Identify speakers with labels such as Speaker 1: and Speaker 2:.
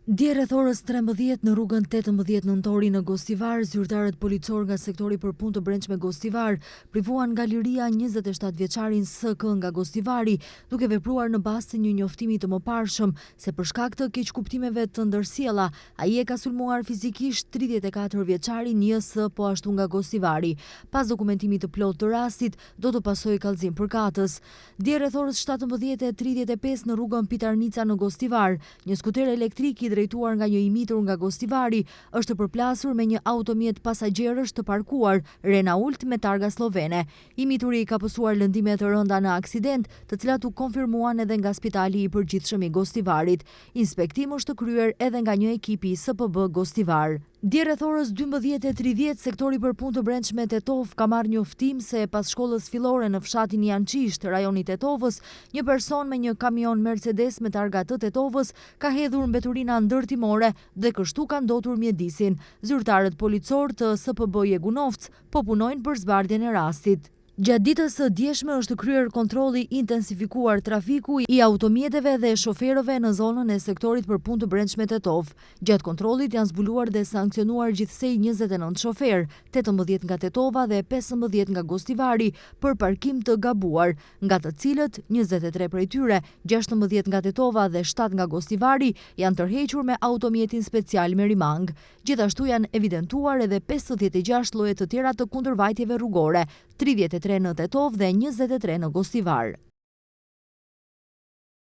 Speaker 1: Dje rreth orës 13 në rrugën 18 Nëntori në Gostivar, zyrtarët policorë nga sektori për punë të brendshme Gostivar privuan nga liria 27 vjeçarin SK nga Gostivari, duke vepruar në bazë të një njoftimi të mëparshëm se për shkak të keqkuptimeve të ndërsjella, ai e ka sulmuar fizikisht 34 vjeçarin JS po ashtu nga Gostivari. Pas dokumentimit të plotë të rastit, do të pasojë kallëzim përkatës. Dje rreth orës 17:35 në rrugën Pitarnica në Gostivar, një skuter elektrik i drejtuar nga një i mitur nga Gostivari është përplasur me një automjet pasagjerësh të parkuar Renault me targa sllovene. I mituri ka pësuar lëndime të rënda në aksident, të cilat u konfirmuan edhe nga Spitali i Përgjithshëm i Gostivarit. Inspektim është kryer edhe nga një ekip i SPB Gostivar. Dje rreth orës 12:30, sektori për punë të brendshme Tetovë ka marrë njoftim se pas shkollës fillore në fshatin Jançisht, rajoni i Tetovës, një person me një kamion Mercedes me targa të Tetovës ka hedhur mbeturina ndërtimore dhe kështu ka ndotur mjedisin. Zyrtarët policorë të SPB Jegunovc po punojnë për zbardhjen e rastit. Gjatë ditës së djeshme është kryer kontrolli i intensifikuar trafiku i automjeteve dhe shoferëve në zonën e sektorit për punë të brendshme Tetovë. Gjatë kontrollit janë zbuluar dhe sanksionuar gjithsej 29 shoferë, 18 nga Tetova dhe 15 nga Gostivari për parkim të gabuar, nga të cilët 23 prej tyre, 16 nga Tetova dhe 7 nga Gostivari janë tërhequr me automjetin special Merimangë. Gjithashtu janë evidentuar edhe 56 lloje të tjera të kundërvajtjeve rrugore, 33 në Tetovë dhe 23 në Gostivar.